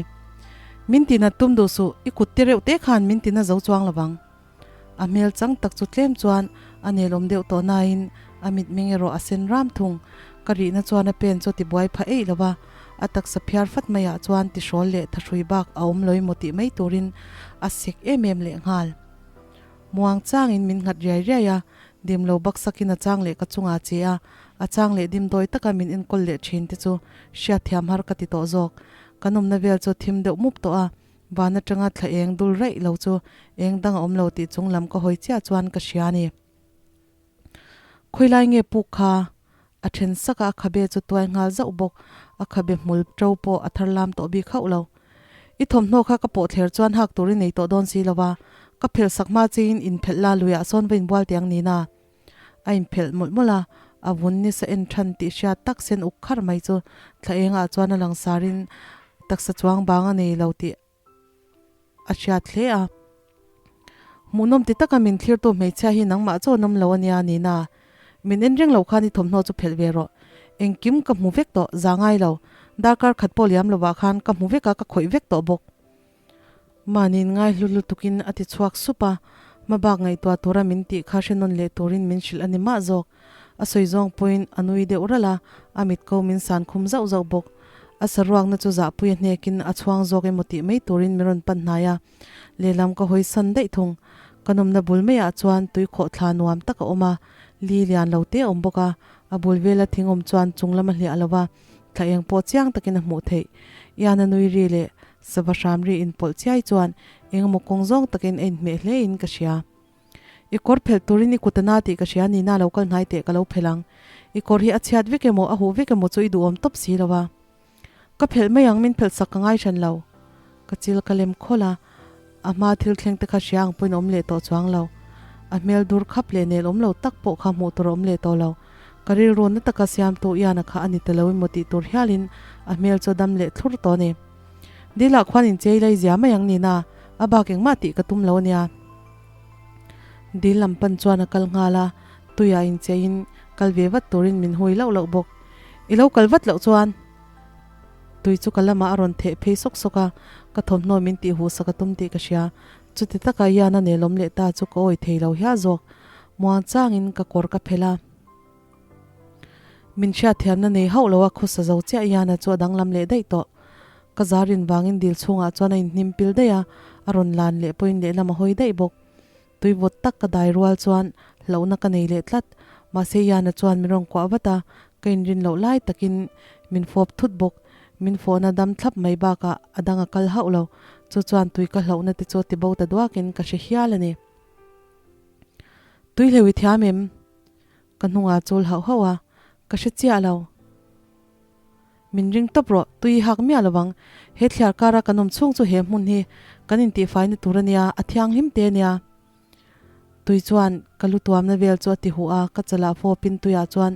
Min tina tum duh suh, i kut te reuh te khan min tina zo chuang lovang. A hmel chang tak chu tlem chuan a nelawm deuh tawh nain a mitmeng erawh a sen ram thung. Ka rihna chuan a pen chu tibuai pha eih lo va, a taksa phiar fat maiah chuan tihrawl leh thahrui bak a awm lo emaw tih mai turin a sek em em lehnghal. Muang changin min nghat riai riai a, dim lo baksakin a chang leh ka chungah a che a, a chang leh dimdawi taka min enkawl leh thin te chu hriatthiam har ka ti tawh zawk. Kan awmna vel chu thim deuh mup tawh a, van atanga thla eng dul raih lo chu eng dang a awm lo tih chung lam ka hawi chiah chuan ka hria a ni. Khawilai nge puk kha? A then sak a, a khabe chu tuai nghal zauh bawk. A khabe hmul to pawh a thar lam tawh bik hauh lo. I thawmhnaw kha ka pawh thler chuan hak tur i nei tawh dawn si lo va, ka phelh sak hma chiin inphelh la luiah sawn va inbual tiang nina. A inphelh mawlh mawlh a, a vun nisa en than tih hriat tak sen uk khar mai chu thla engah chuan a langsarin taksa chuang bang a nei lo tih a hriat hle a. Hmuhnawm ti taka min thlirtu hmeichhia hi nangmah chaw nawm lo a nia Nina. Min en reng lo khan i thawmhnaw chu phelh ve rawh. Engkim ka hmu vek tawh, za ngai lo. Darkar khat pawh liam lovah khan ka hmu vek a, ka khawih vek tawh bawk. Mahniin ngai hlu lutukin a ti chhuak sup a, hmabak ngaihtuah tura min tih kha hre nawn leh turin min hrilh a ni mah zawk. A sawi zawng pawhin a nui deuh ralh a, a mit ko min san khum zauh zauh bawk. A saruakna chu zahpui a hnekin a chhuang zawk emaw tih mai turin min rawn pan hnai a, lehlam ka hawi san daih thung. Ka nawmna bul maiah chuan tui khawhthla nuam tak a awm a, li lian lo te a awm bawk a, a bul vela thing awm chuan chung lam a hliah lo va, thla eng pawh chiang takin a hmuh theih. Ian a nui ri leh sava hram ri inpawlh chiai chuan engemaw kawng zawng takin a inhmeh hle in ka hria. I kawr phelh turin i kut a na tih ka hria nina lo kal hnai teh ka lo phelh ang. I kawr hi a chhiat vek emaw a huh vek emaw chu i duhawm tawp si lo a. Ka phelh mai ang min phelh sak ka ngai hran lo. Ka chil ka lem khawlh a, a hma thil thleng te kha hria ang pawhin a awm leh tawh chuang lo. A hmel dur khap leh nel awm lo tak pawh kha hmuh tur a awm leh tawh lo. Ka rilru na taka siamtu Iana kha a ni ta lo emaw tih tur hialin a hmel chu a dam leh thlur tawh a ni. Dilah khuan inchei lai zia mai ang nina, a bak engmah tih ka tum lo a nia. Dil lam pan chuan a kal nghal a, tuiah incheiin kal ve vat turin min hui lauh lauh bawk. I lo kal vat loh chuan tui chu ka lamah a rawn theh phei sawk sawk a, ka thawmhnaw min tih huh sak a tum tih ka hria. Chuti taka Ian a nelawm leh ta chu ka awi thei lo hial zawk. Muang changin ka kawr ka phelh a. Min hriatthiamna nei hauh lo a khawsa zo chiah Ian-a chu a danglam leh daih tawh. Ka zar in vangin dil chhungah chuan a inhnim pil daih a, a rawn lan leh pawhin lehlam a hawi daih bawk. Tui vawt tak ka dai rual chuan hlauhna ka nei leh tlat. Mahse Iana chuan min rawn kuah vat a, ka inrin loh lai takin min fawp thut bawk. Min fawhna dam thlap mai bakah a dang a kal hauh lo. Chu chuan tui ka hlauhna te chu a tibo ta duakin ka hre hial a ni. Tui hleuh i thiam em? Ka hnungah chul hauh hauh a, ka hre chiah lo. Min ring tawp rawh, tui i hak miah lo vang. He thliar kara kan awm chhung chu he hmun hi kan intihfaina tur a nia, a thianghlim te a nia. Tui chuan ka lu tuamna vel chu a ti huh a, ka chalah fawpin tuiah chuan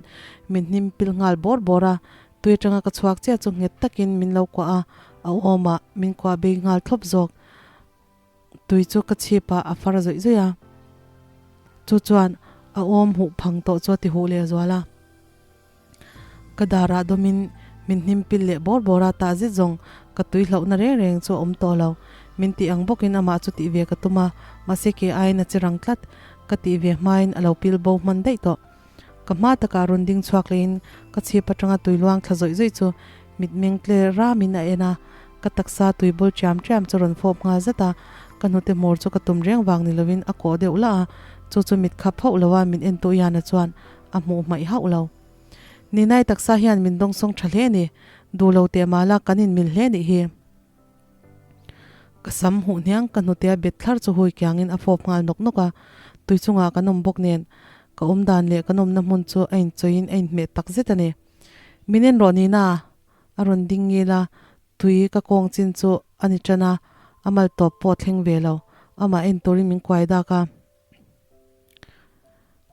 min hnim pil nghal bawr bawr a. Tui atanga ka chhuak chiah chu nghet takin min lo kuah a, a awmah min kuah bei nghal thlawp zawk. Tui chu ka chhip ah a far zawih zawih a, chu chuan a awm huh phang tawh chu a ti huh leh zual a. Ka darah dawmin min hnim pil leh bawr bawr a, tah zet zawng ka tui hlauhna reng reng chu a awm tawh lo. Min tih ang bawkin amah chu tih ve ka tum a, mahse ke aiin a che rang tlat. Ka tih ve hmain a lo pil bo hman daih tawh. Ka hma takah rawn ding chhuak leiin ka chhip atanga tui luang thla zawih zawih chu mitmeng tle ramin a en a, ka taksa tui bul ṭiam ṭiam chu rawn fawp nghal zat a, ka hnute hmur chu ka tum reng vang ni lovin a kawh deuh lah a, chu chu mit khap hauh lo a min entu Iana chuan a hmuh hmaih hauh lo. Ninai taksa hian min dawngsawng ṭha hle a ni, duh lo teh mahla kan inmil hle nih hi. Ka sam huh hniang ka hnutea bet thlar chu hui kiangin a fawp nghal nawk nawk a, tui chungah kan awm bawk nen ka awm dan leh kan awmna hmun chu a inchawiin a inhmeh tak zet a ni. Min en rawh Nina, a rawn ding ngil a, tui ka kawng chin chu a ni tan a, a mal tawp pawh a thleng ve lo, amah en turin min kuai dak a.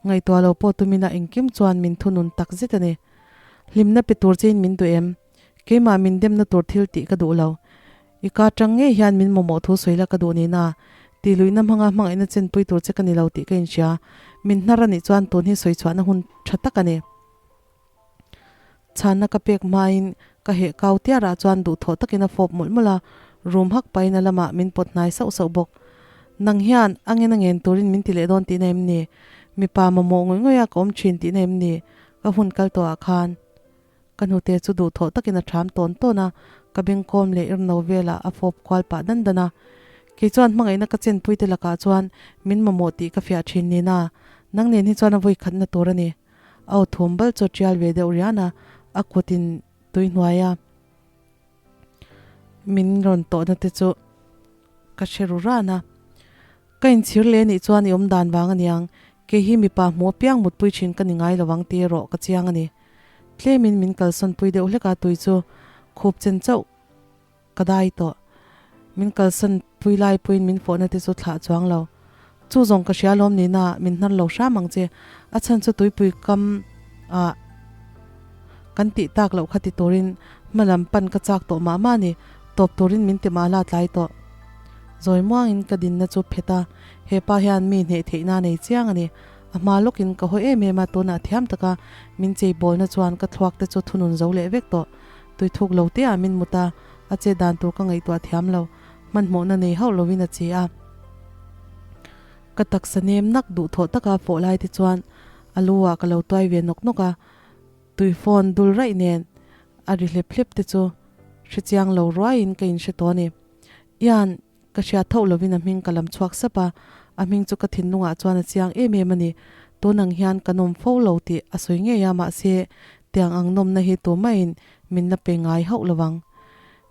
Ngaihtuah lo pawh tumina engkim chuan min thunun tak zet a ni. Hlimna pe tur chein min duh em? Keimah min demna tur thil tih ka duh lo. I ka tang ngei hian min mamawh thu sawi la ka duh nina. Tih luihna hmanga hmangaihna chenpui tur che ka ni lo tih ka inhria. Min hnar a nih chuan tun hi sawi chhuahna hun tha tak a ni. Chhanna ka pek hmain ka heh kau tiarah chuan duhthawh takin a fawp mawlh mawlh a, rum hak pahin a lamah min pawt hnai sauh sauh bawk. Nang hian a ngen a ngen turin min ti leh dawn tihna em ni? Mipa mamawh ngawih ngawih a ka awm thin tihna em ni? Ka hun kal tawhah khan ka hnute chu duhthawh takin a ṭham tawn tawn a, ka bengkawm leh irno velah a fawp kual pah dan dan a. Kei chuan hmangaihna ka chenpuite lakah chuan min mamawh tih ka fiah thin nina, nang nen hi chuan a vawi khatna tur a ni. A aw thum bal chu a tial ve deuh rian a, a kutin tui hnuaia min rawn tawhna te chu ka hre ru ran a. Ka inchhir leh anih chuan i awm dan vang aniang, kei hi mipa hmu apiang mutpui thin ka ni ngai lo ang tih erawh ka chiang a ni. Tlemin min kalsawn pui deuh hlek a, tui chu khup chen chauh Ka dai tawh. Min kalsan pui lai puiin min fawhna te chu thlah chuang lo. Chu zawng ka hria lawm nihna min hnar lo hram ang che. A chhan chu tuipui kam ah kan tih tak loh kha ti turin hma lam pan ka chak tawh mah mah a ni. Tawp turin min ti mah la tlai tawh. Zawi muangin ka dinna chu phet a, he pa hian mi hneh theihna a nei chiang a ni. A hma lawkin ka haw em em a, tunah thiam taka min cheibawlna chuan ka thluak te chu thunun zo leh vek tawh. Tui thuk lo te ah min mut a, a che dan tur ka ngaihtuah thiam lo, hmanhmawhna nei hauh lovin a che a. Ka taksa nem nak duhthawh taka fawh lai te chuan a lu ah ka lo tuai ve nawk nawk a, tui phone dul raih nen a ri hlep hlep te chu hrechiang lo ruaiin ka inhre tawh a ni. Ian, Ka hriat thauh lovin a hming ka lam chhuak sap a, a hming chu ka thinlungah chuan a chiang em em a ni. Tun ang hian ka nawm fo lo tih a sawi ngei a, mahse tiang ang nawmna hi tumahin min la pe ngai hauh lo vang.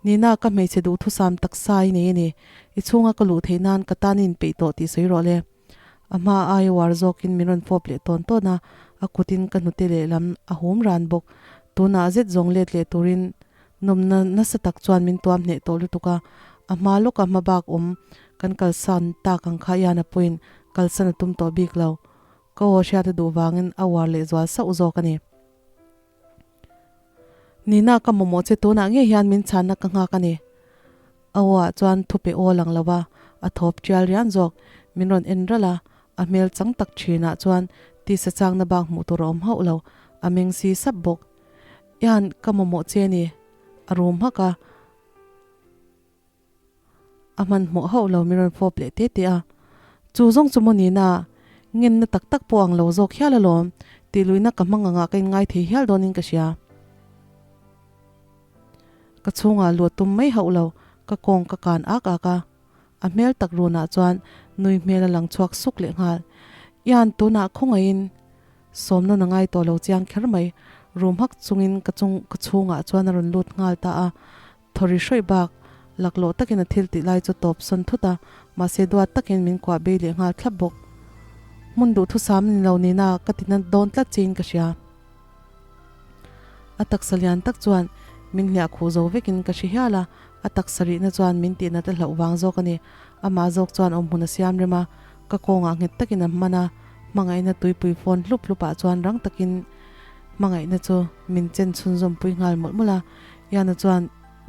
Nina, ka hmeichhe duhthusam taksa i nei a ni. I chhunga ka luh theih nan ka tan i inpeih tawh tih sawi rawh le. A hma aia uar zawkin min rawn fawp leh tawn tawn a, a kutin ka hnute lehlam a hum ran bawk. Tunah zet zawng let leh turin nawmna nasa tak chuan min tuam hneh tawh lutuk a, a hma lawka hma bak awm kan kalsan tak ang kha Iana pawhin kalsan a tum tawh bik lo. Ka aw hriat a duh vangin a uar leh zual sauh zawk a ni. Nina ka mamawh che tunah ngei hian min chhanna ka nghak a ni. A aw ah chuan thupe aw lang lo a, a thawp tial rian zawk. Min rawn en ralh a, a hmel chang tak thinah chuan tisa chakna bak hmuh tur a awm hauh lo, a meng si sap bawk. Ian, ka mamawh che a ni, a rum hak a. A hmanhmawh hauh lo min rawn fawp leh te te a. Chu zawng chu maw nina, ngenna tak tak pawh ang lo zawk hial alawm, tih luihna ka hmang angah ka inngai thei hial dawnin ka hria. Ka chhungah luah tum mai hauh lo, ka kawng ka kan ak ak a. A hmel tak runah chuan nui hmel a lang chhuak suk leh nghal. Ian tunah khawngaihin sawmna na ngai tawh lo chiang kher mai. Rum hak chungin ka chung ka chhungah chuan a rawn lut nghal ta a. Thaw ri hrawih bak laklawh takin a thil tih lai chu tawp sawn thut a, mahse duat takin min kuah bei leh nghal thlap bawk. Hmun duhthusam ni lo nina ka tina dawn tlat chiin ka hria. A taksa lian tak chuan min hliah khuh zo vekin ka hre hial a, a taksa rihna chuan min tihnat a hlauh vang zawk a ni. Amah zawk chuan awmhmun a siam rem a, ka kawngah nghet takin a hman a, hmangaihna tuipui fawn hlup hlupah chuan rang takin hmangaihna chu min chen chhunzawm pui nghal mawlh mawlh a. Iana chuan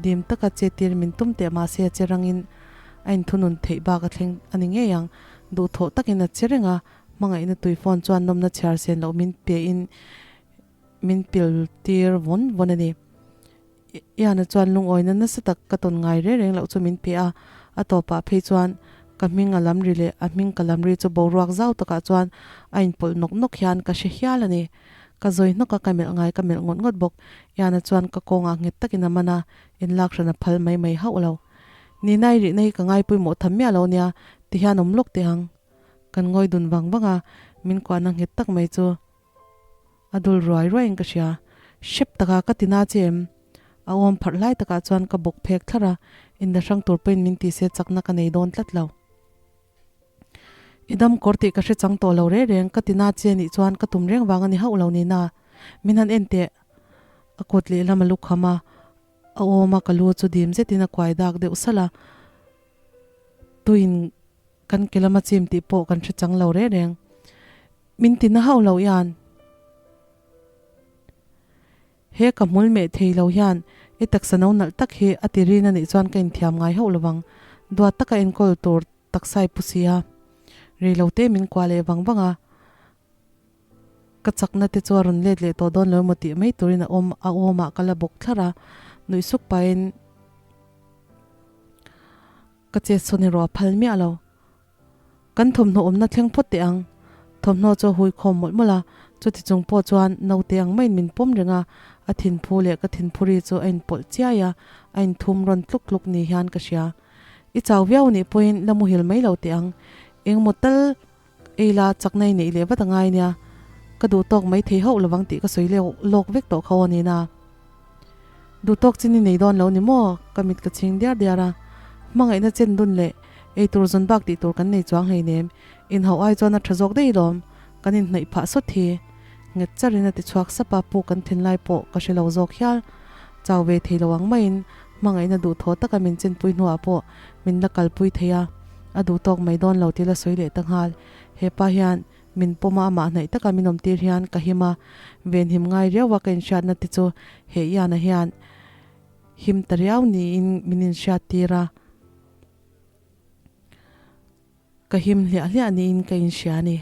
dim taka che tir min tum teh mahse a che rangin a inthunun theih bak a thleng a ni ngei ang. Duhthawh takin a che reng a, Hmangaihna tui phone chuan nawmna chhiar sen loh min pe in min pil tir vawn vawn a ni. Iana chuan lungawina nasa tak ka tawn ngai reng reng loh chu min pe a, a tawpah phei chuan ka hming a lam ri leh a hming ka lam ri chu boruak zau takah chuan a inpawlh nawk nawk hian ka hre hial a ni. Ka zawi hnawk a, ka melh ngai ka melh ngawt ngawt bawk. Iana chuan ka kawngah nghet takin a man a, inlak hran a phal mai mai hauh lo. Ninai rihna hi ka ngai pawimawh tham miah lo nia, tihian awm lawk teh ang. Kan ngawi dun vang vang a, min kuahna nghet tak mai chu a dul ruai ruaiin ka hria. Hrep taka ka ti na che em? A awm pharh hlai takah chuan ka bawk phek thlar a, inla hrang tur pawhin min ti se chakna ka nei dawn tlat lo. I dam kawr tih ka hre chang tawh lo reng reng, ka ti na che nih chuan ka tum reng vang a ni hauh lo ni na. Min han en teh. A kut lehlam a lukham a, a awm a ka lu chu dim zetin a kuai dak deuh salh a, tuin Kan ke lama chim tih pawh kan hre chang lo reng reng. Min ti na hauh lo hian he ka hmul meh thei lo hian i taksa no nalh tak hi a ti rin a nih chuan ka inthiam ngai hauh lovang. Duat taka enkawl tur taksa i pu si a. Rei lo te min kuah leh vang vang a. Ka chakna te chu a rawn let leh tawh dawn lo emaw tih mai turin a awm a awmah ka la bawk thlarh a. Nuih suk pahin. Ka chet sawn erawh a phal miah lo. Kan thawmhnaw awmna thleng phawt teh ang. Thawmhnaw chu a hui khawm mawlh mawlh a, chuti chung pawh chuan naute ang maiin min pawm reng a, a thinphu leh ka thinphu ri chu a inpawlh chiai a, a inthum rawn tluk tluk ni hian ka hria. I chau viau nih pawhin la muhil mai lo teh ang. Engmaw tal ei la chakna i neih leh vat a ngai nia. Ka duh tawk mai thei hauh lovang tih ka sawi leh lawk vek tawh kha aw nena. Duh tawk chin i nei dawn lo ni maw? Ka mit ka chhing diar diar a. Hmangaihna chen dun leh ei tur zawn bak tih tur kan nei chuang hleinem. Inhauh ai chuan a tha zawk daih lawm. Kan inhnaih phah sawt hi. Nghet charin a ti chhuak sap a, puk kan then lai pawh ka hre lo zawk hial. Chau ve thei lo ang maiin hmangaihna duhthaw taka min chenpui hnuah pawh min la kalpui thei a, a duh tawk mai dawn lo tih la sawi leh ta nghal. He pa hian min pawm a, amah hnaih taka min awmtir hian ka him a, venhim ngai riau a ka inhriatna te chu he Iana hian him ta riau niin min inhriattir a. Ka him hliah hliah niin ka inhria a ni.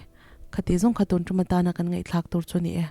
Khati zawng kha tun tum atana kan ngaihthlak tur chu a ni e.